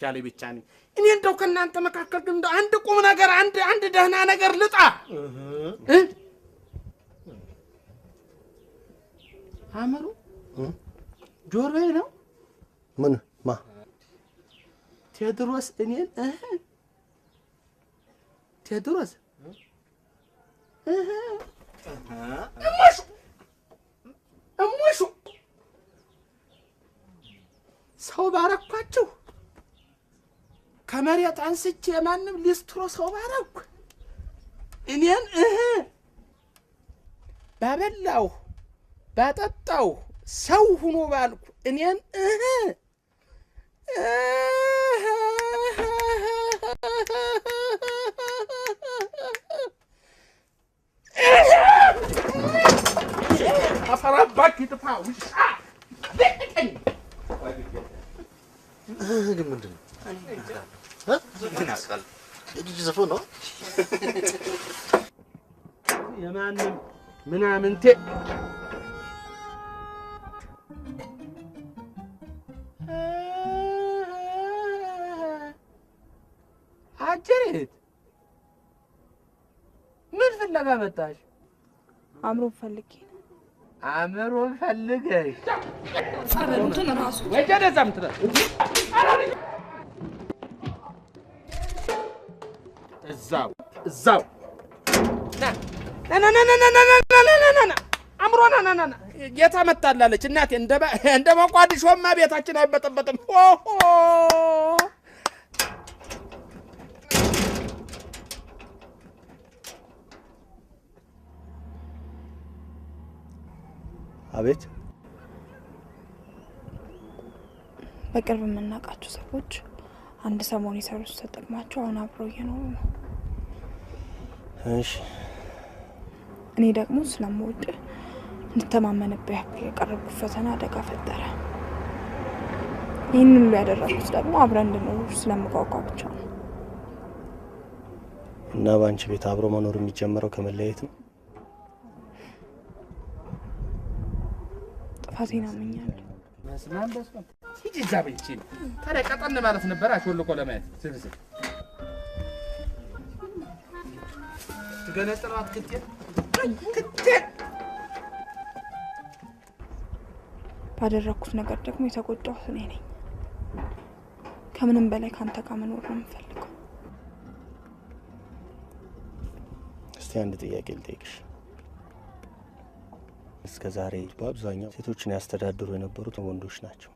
ያለ ብቻ ነኝ። እኔ እንደው ከእናንተ መካከል ግን እንደው አንድ ቁም ነገር አንድ ደህና ነገር ልጣ እ አመሩ ጆሮዬ ነው። ምን ማ ቴዎድሮስ እኔን ቴዎድሮስ እሙሹ እሙሹ ሰው ባረኳችሁ። ከመሬት አንስቼ ማንም ሊስትሮ ሰው ባረኩ። እኔን ባበላሁ ባጠጣሁ ሰው ሁኖ ባልኩ እኔን አፈራባክ ይጥፋ ውሻ ልቀቀኝ። ግን ምንድን ነው? የጂጂ ዘፈን ነው? የማንም ምናምንቴ አጀሬት ምን ፍለጋ መጣሽ? አእምሮ ፈልጌ ነው። አእምሮ ፈልገሽ ጸበሉትን ራሱ ወጀደዛም ትለ እዛው እዛው ና ና ና ና ና ና ና ና አእምሮ ና ና ና ጌታ መጣላለች እናቴ። እንደ ሞቃዲሾማ ቤታችን አይበጠበጥም። ሆሆ አቤት። በቅርብ የምናውቃቸው ሰዎች አንድ ሰሞን የሰሩት ተጠቅማቸው አሁን አብረው እየኖሩ ነው። እሺ። እኔ ደግሞ ስለምወድ እንድተማመንብህ ያክል የቀረብኩት ፈተና አደጋ ፈጠረ። ይህን ሁሉ ያደረኩት ደግሞ አብረን እንድንኖር ስለምጓጓ ብቻ ነው። እና በአንቺ ቤት አብሮ መኖር የሚጀመረው ከመለያየት ነው? ጥፋቴን አምኛለሁ። በስመ አብ ሂጂ እዛ በይቺ። ታዲያ ቀጠን ማለት ነበር አሾልኮ ለማየት ስብስብ ትገነጥለዋት ክትቴን ክትቴን። ባደረግኩት ነገር ደግሞ የተጎዳሁት እኔ ነኝ። ከምንም በላይ ከአንተ ጋር መኖር ነው የምፈልገው። እስቲ አንድ ጥያቄ ልጠይቅሽ። እስከ ዛሬ በአብዛኛው ሴቶችን ያስተዳድሩ የነበሩት ወንዶች ናቸው።